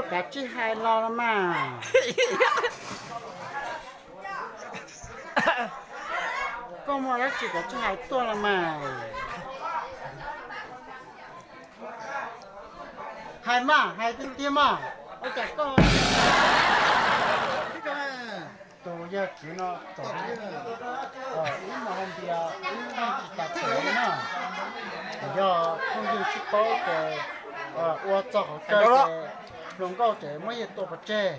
Kav tsij hais los los mas. Koj muaj dab tsi kav tsij hais tuaj los mas. Hais mas, hais tiag tiag mas. Ua cas koj, tus yawg kiv no txom, ib mus hau npias, wb yeej tsis tas them li na. Yog phooj ywg sib paub ces ua txog qhov kawg ces hluas nkauj ces muab yawg tua pov tseg.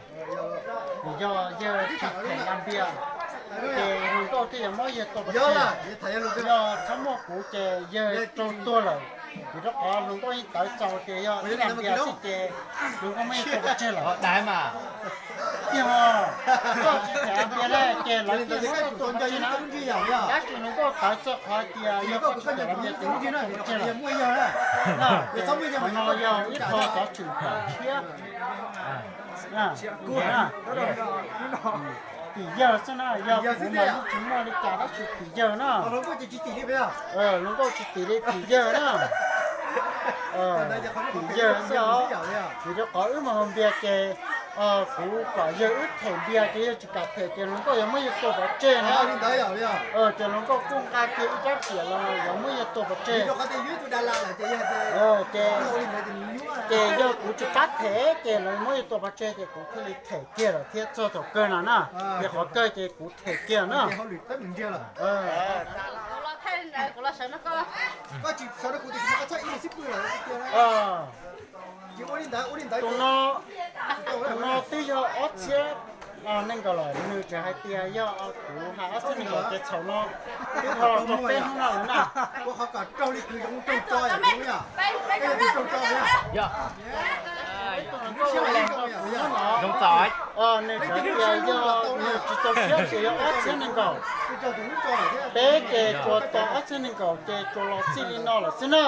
Vim yog yawg tsis them la npias ces hluas nkauj thiaj yuav muab yawg tua pov tseg. Yog txhob muaj kuv ces yawg raug tuag lawm. Vim rau qhov hluas nkauj yeej tawv txaus tias yog ib la npias xwb ces hluas nkauj muab yawg tua pov tseg lawm. Tiag, koj tsis them la npias na ces lawv thiaj muab koj tua pov tseg na. Tab sis hluas nkauj tawv txog qhov tias yog koj tsis them la npias ces muab koj tua pov tseg lawm. Qhov no yog ib qho xov xwm kom tshiab. Tim yawg xwb na, yog kuv mas yeej tsis muaj li cas tab sis tim yawg na. Hluas nkauj tsis tim li, tim yawg na. Tim yawg xwb os. Vim rau qhov wb mus haus npias ces kuv kom yawg wb them npias ces yawg tsis kam them ces hluas nkauj yuav muab yawg tua pov tseg na. Ces hluas nkauj kuj nqa kiag ib rab riam los yuav muab yawg tua pov tseg. Ces, ces yog kuv tsis pab them ces lawv muab yawg tua pov tseg ces kuv thiaj li them kiag lawm thiab txog thaum kawg no na. Ces qhov kawg ces kuv them kiag na. Tus no, tus no twb yog ob txhiab nees nkaum lawm, nws tseem hais tias yog kuv hais ob txhiab nees nkaum ces txhaum no twb dhau los tau peb hnub no lawm na. Nws tseem hais tias yog nws tsis txaus siab ces yog ob txhiab nees nkaum. Peb ces tsuas tos ob txhiab nees nkaum ces tsuas los txij li no lawm xwb na.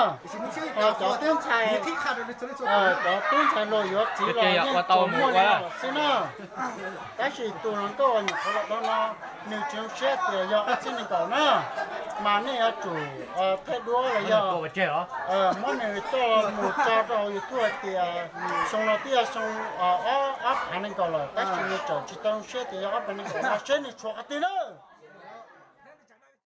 Ho cov tub ntxhais, cov tub ntxhais los yuav txiv los yeej tsuas muaj li no lawm xwb na. Tab sis tus hluas nkauj uas nyuam qhuav los dhau no, nws tsis zoo siab tias yog ob txhiab nees nkaum na, mas nej yuav tsum thaij duab los yog muab nws coj mus tso rau hauv YouTube hais tias xyoo no twb yog xyoo ob phav nees nkaum lawm, tab sis nws tseem tsis tau zoo siab tias yog ob phav nees nkaum no, seb nws tshuav qhov twg na.